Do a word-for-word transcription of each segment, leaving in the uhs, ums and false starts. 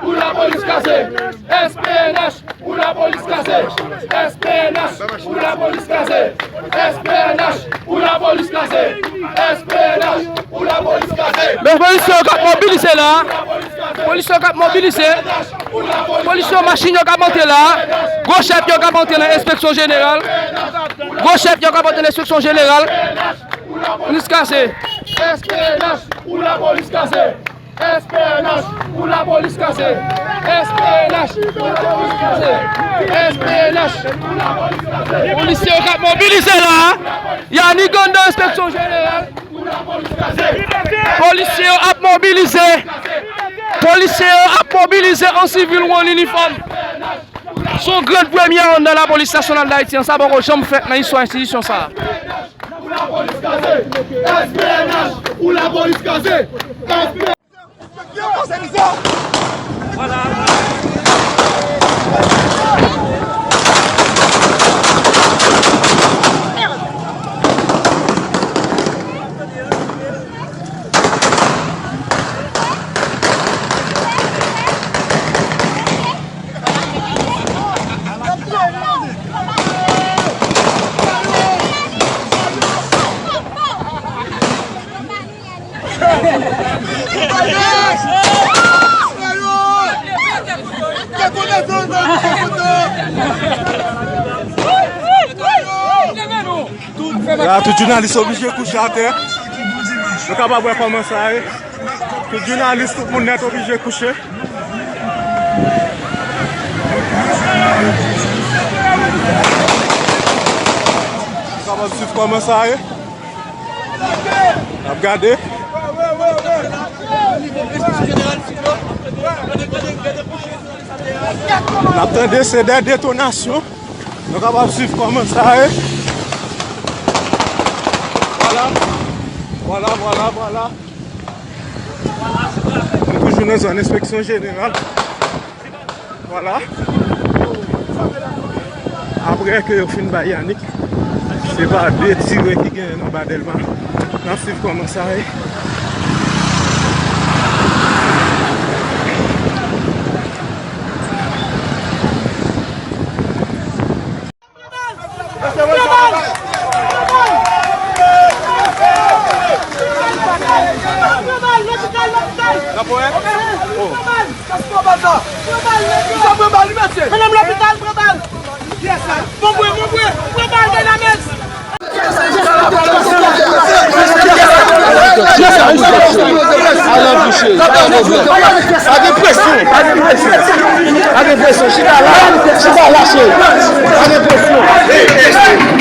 Pou lapolis kraze, S P N H, pou lapolis kraze, S P N H, pou lapolis kraze, S P N H, pou lapolis kraze, S P N H, pou lapolis kraze. Men polisye yo k ap mobilize la. Polisye yo k ap mobilize. Polisye yo, machin yo k ap monte la. Gwo chèf yo k ap monte nan enspeksyon jeneral. Gwo chèf yo k ap monte nan enspeksyon jeneral. Polis kraze. S P N H, pou lapolis kraze. S P N H pou lapolis kraze. S P N H pou lapolis kraze. S P N H pou lapolis kraze. Polisye yo k ap mobilize la. Yanick anndan enspeksyon jeneral. Polisye yo ap mobilize. Polisye yo ap mobilize an sivil ou an inifòm. Se yon gran premye anndan lapolis nasyonal d Ayiti an. Sa poko janm fèt nan istwa enstitisyon sa a. Pou lapolis kraze, S P N H pou lapolis kraze, S P N H. La, tout jounalis oblije kouche atè. Nou kapab wè kòman sa ye. Tout jounalis, tout moun nèt oblije kouche. Nou kapab swiv kòman sa ye. N ap gade. N ap tande, se de detonasyon. Nou kapab swiv kòman sa ye. Vwala. Vwala, vwala, vwala. Nou toujou nan zòn enspeksyon jeneral. Vwala. Apre ke yo fin bay Yanick, se pa de tire ki genyen nan ba Dèlma. N ap swiv kòman sa ye. Mennen m lopital, pran bal. Bon bwe, bon bwe, pran bal, Dynamis. Pa gen presyon, pa gen presyon. Pa gen presyon, chita la, chita la, cheri. Pa gen presyon.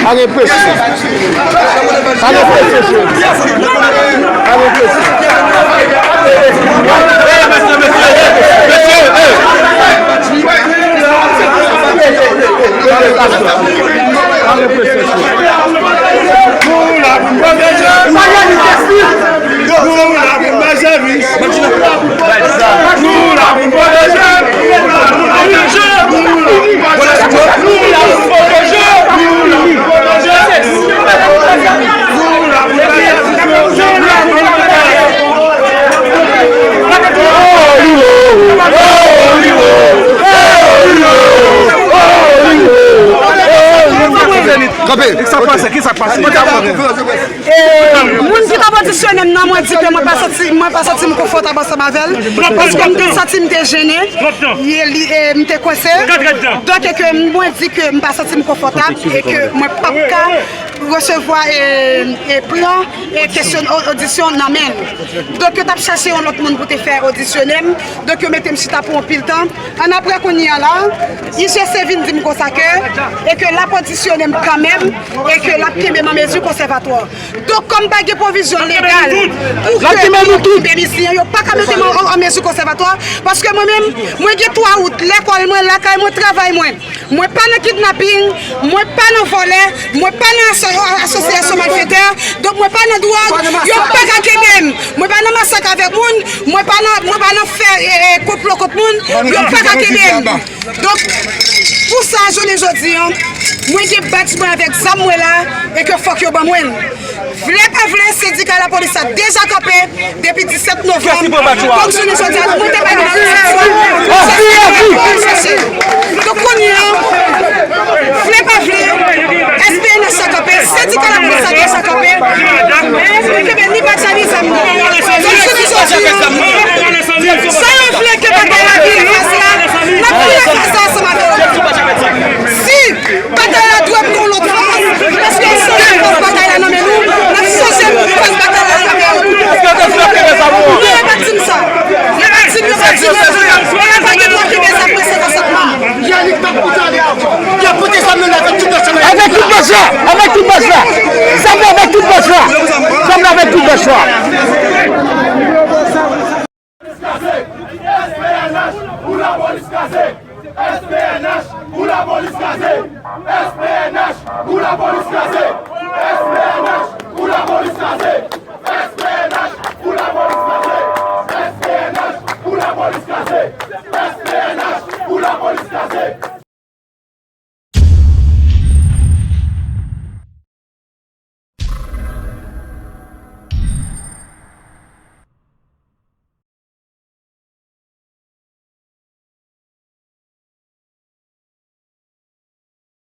Pa gen presyon. Pa gen presyon, cheri. Pa gen presyon. Nou la pou n pwoteje. Nou la pou n bay sèvis. Nou la pou n pwoteje. Nou la pou n pwoteje. Nou la pou n pwoteje. Kanpe. Kisa k pase? Kisa k pase? E, moun ki t ap odisyone m nan, mwen di ke mwen pa santi, mwen pa santi m konfòtab ansanm avè l, paske m te santi m te jennen, e, li, e, m te kwense. Donk, e ke mwen di ke m pa santi m konfòtab e ke mwen p ap ka resevwa, e, e, pran, e, kesyon o-, odisyon nan men l. Donk, yo t ap chache yon lòt moun pou te fè odisyone m. Donk, yo mete m chita pou yon pil tan. Annapre, kounye a la, I G C vin di m konsa ke, e ke l ap odisyone m kanmenm, e ke l ap kenbe m an mezi konsèvatwa. Donk, kòm pa gen pwovizyon legal pou ke yo kenbe misye, yo pa ka mete m an, an mezi konsèvatwa, paske mwen menm, mwen gen twa wout, lekòl mwen, lakay mwen, travay mwen. Mwen pa nan kidnaping, mwen pa nan vòlè, mwen pa nan aso-, asosyasyon malfetè, donk mwen pa nan dwòg, yo pa ka kenbe m. Mwen pa nan masak avèk moun, mwen pa nan, mwen pa nan fè, e, e, konplo kont moun, yo pa ka kenbe m. Donk, pou sa, jounen jodi an, mwen gen badj mwen avèk zam mwen la, e ke fòk yo ban mwen l. Vle pa vle, sendika lapolis la deja kanpe depi disèt novanm. Donk, jounen jodi a, mwen te pale nan reseksyon. Donk, kounye a, vle pa vle, S P N H la kanpe, sendika lapolis la deja kanpe. Mwen kenbe ni badj la, ni zam nan. Donk, jounen jodi a, sa yo vle ke batay la vire fas la, n ap vire fas la ansanm avè yo. Si batay la dwe pran lòt faz, paske se yon fòs batay la nan men nou, n ap chanje fòs batay la nan men yo. Non, yo pa t di m sa. Yo pa t di m, yo pa t di m, yo pa t di m. E yo pa gen dwa kenbe zam mwen senk an senk mwa. Yannick t ap pote ale avan. Y ap pote zam nan avèk tout bòs la. Avèk tout bòs la. Avèk tout bòs la. Zam nan avèk tout bòs la. Zam nan avèk tout bòs la. S P N H pou lapolis kraze! S P N H pou lapolis kraze! S P N H pou lapolis kraze! S P N H pou lapolis kraze!